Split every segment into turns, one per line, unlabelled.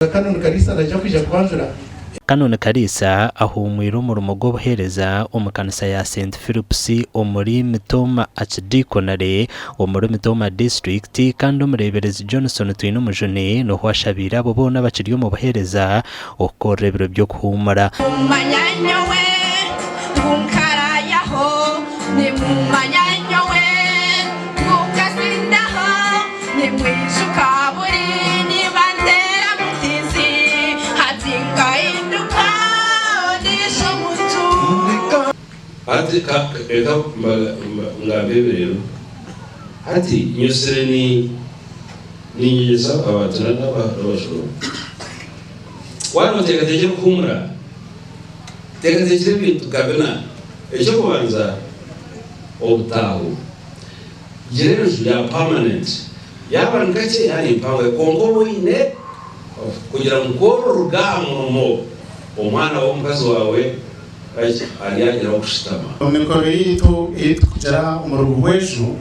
Canon Kaliisa naija kwija kubanjura.
Canon Kaliisa ahuumwire omurimo gw'obuheereza omu kanisa ya St Philip's omuri Mitooma Archdeaconry omuri Mitooma District kandi omureeberezi Johnson Twinomujuni niho ashabiire abo boona abakiri omu buheereza okukorera ebiro by'okuhuumura.
Nimumanya nyowe ngu nkarayaho, nimumanya nyowe ngu nkasindaho, nimwijuka buri nibanteera mutizi, hati nkahinduka ondiijo muntu.
Hati ka reka ngambe ebi reero. Hati nyosire ni niinyegyesa abantu n'abashomi. Waaba oteekateekire kuhuumura, teekateekyera ebintu nka bina. Eky'okubanza, obutaaho. Gira enju ya pamanenti. Yaaba ni kakye yaaba ni mpango kwonka obe oine kugira ngu ku oriruga aha murimo, omwana w'omukazi waawe aryagira ah'okushutama.
Omu mikoro yaitu ei turikugira omuri Buhweju,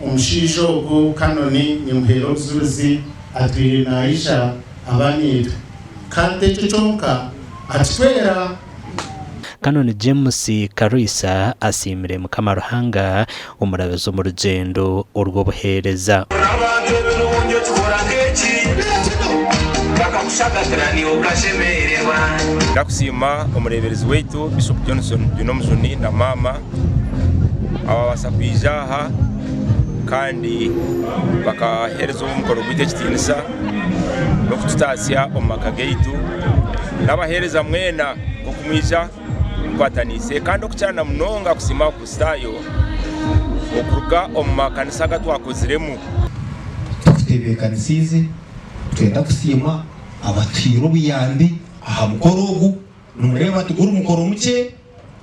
omushaija ogu Kanoni Nyimuheera Obujurizi atwire naija aba naitwe kandi ekyo kyonka akitwera.
Canon James Karwisa asiimire Mukama Ruhanga omurabize omu rugyendo orw'obuheereza.
Abantu ebirungi okikora nk'eki, Bakakushagatira naiwe okashemererwa.
Ndakusiima omureeberezi waitu Bishop Johnson Twinomujuni na maama ababaasa kwija aha kandi bakaheereza omukoro gwaitu ekitiinisa n'okututaasya omu maka gaitu n'abaheereza mwena nk'oku mwija mukwataniise kandi okukira na munonga kusiima Abakristaayo okuruga omu makanisa agu twakoziremu.
Tukutebeekanisiize, nitwenda kusiima abatuhaire obuyambi aha mukoro ogu. Nimureeba tiguri mukoro mukye,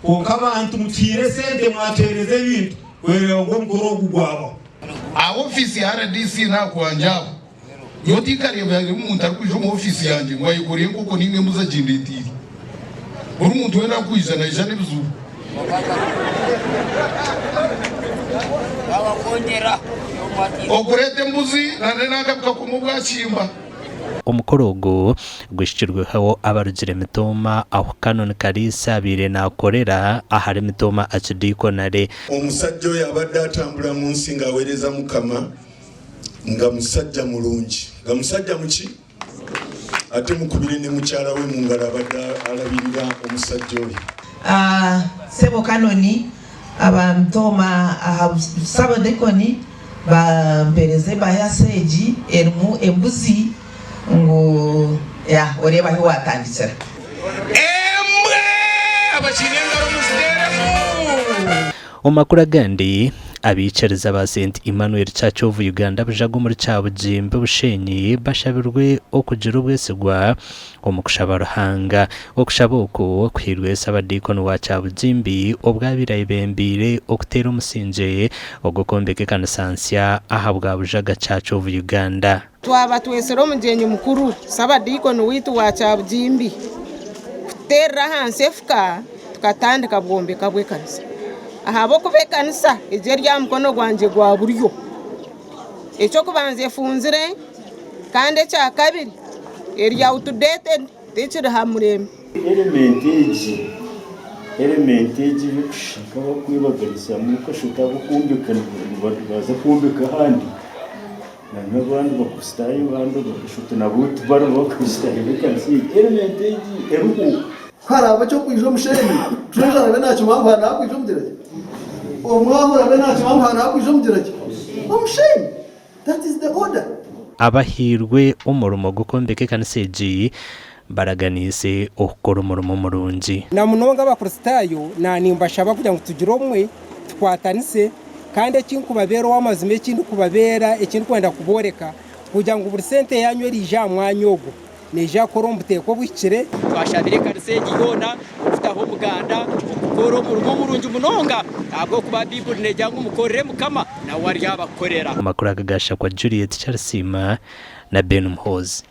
kwonka abantu mutuhaire esente mwatuheereza ebintu kureeba ngu omukoro ogu gwabaho.
Aha ofiisi ya rdc nakwangye aho nyowe tinkareebire omuntu arikwija omu ofiisi yangye ngu ayekoreye enkoko ninga embuzi agindetiire. Buri muntu weena arikwija naija n'ebizibu. Okureeta embuzi nanenanka bikakoma obwakimba.
Omukoro ogu guhikirweho abarugire Mitooma ahu Canon Kaliisa abaire nakorera ahari Mitooma Archdeaconry.
Omusajja oyo abadde atambula mu nsi ng'aweereza Mukama nga musajja mulungi, nga musajja muki? Ate mukubire ne mukyala we mu ngalo abadde alabirira omusajja oyo.
Sebo Kanoni, aba Mitooma aha Sabodekoni bampereza ebahasa egi erimu embuzi ngu ya oreebe ahi watandikira.
Embwa! Abakiine engaro muziteeremu!
Omu makuru agandi, abaikiriza ba St Emmanuel Church of Uganda Bujaga omuri Kyabugimbi Bushenyi bashabirwe okugira obwesigwa omu kushaba Ruhanga. Okushaba oku kuhairwe Ssabadiikoni wa Kyabugimbi obu abaire ayebembeire okuteera omusingye ogw'okwombeka ekanisa nsya aha bwa Bujaga Church of Uganda.
Twaba twetsire omugyenyi mukuru Ssabadiikoni waitu wa Kyabugimbi kututeerera ahansi efuka tukatandika bwombeka bw'ekanisa ahabw'okuba ekanisa egi eri aha mukono gwangye gwa buryo. Eky'okubanza efunzire kandi ekyakabiri eri outdated tekiri ha murembe.
Element egi element egi erikushusha nk'abakwebagarizamu okashusha oti ab'okwombeka nibaza kwombeka ahandi n'abandi bakristaayo abandi okashusha oti nabo tibari bakristaayo b'ekanisa egi. Element egi eriho.
Ku haraabe eky'okwija omushenyi, Treasurer arabe naakima ngu hariho ahakwija omugira ki? Omwamu arabe naakima ngu hariho ahakwija omugira ki? Omushenyi. That is the order.
Abahairwe omurimo gw'okwombeka ekanisa egi baraganiise okukora omurimo murungi.
Na munonga Abakristaayo naanimbashaba kugira ngu tugire obumwe, tukwatanise, kandi eki nkubabeera ow'amazima eki ndikubabeera, eki ndikwenda kubooreka, kugira ngu buri sente yaanyu eriija aha mwanya ogwo, Neija kukora omu buteeka obuhikire.
Twashabire ekanisa egi yoona okutaho omuganda okukora omurimo murungi munonga ahabw'okuba Baibuli neegira ngu mukorere Mukama nawe aryabakorera.
Amakuru aga gashakwa Juliet Kyarisiima na Ben Muhoozi.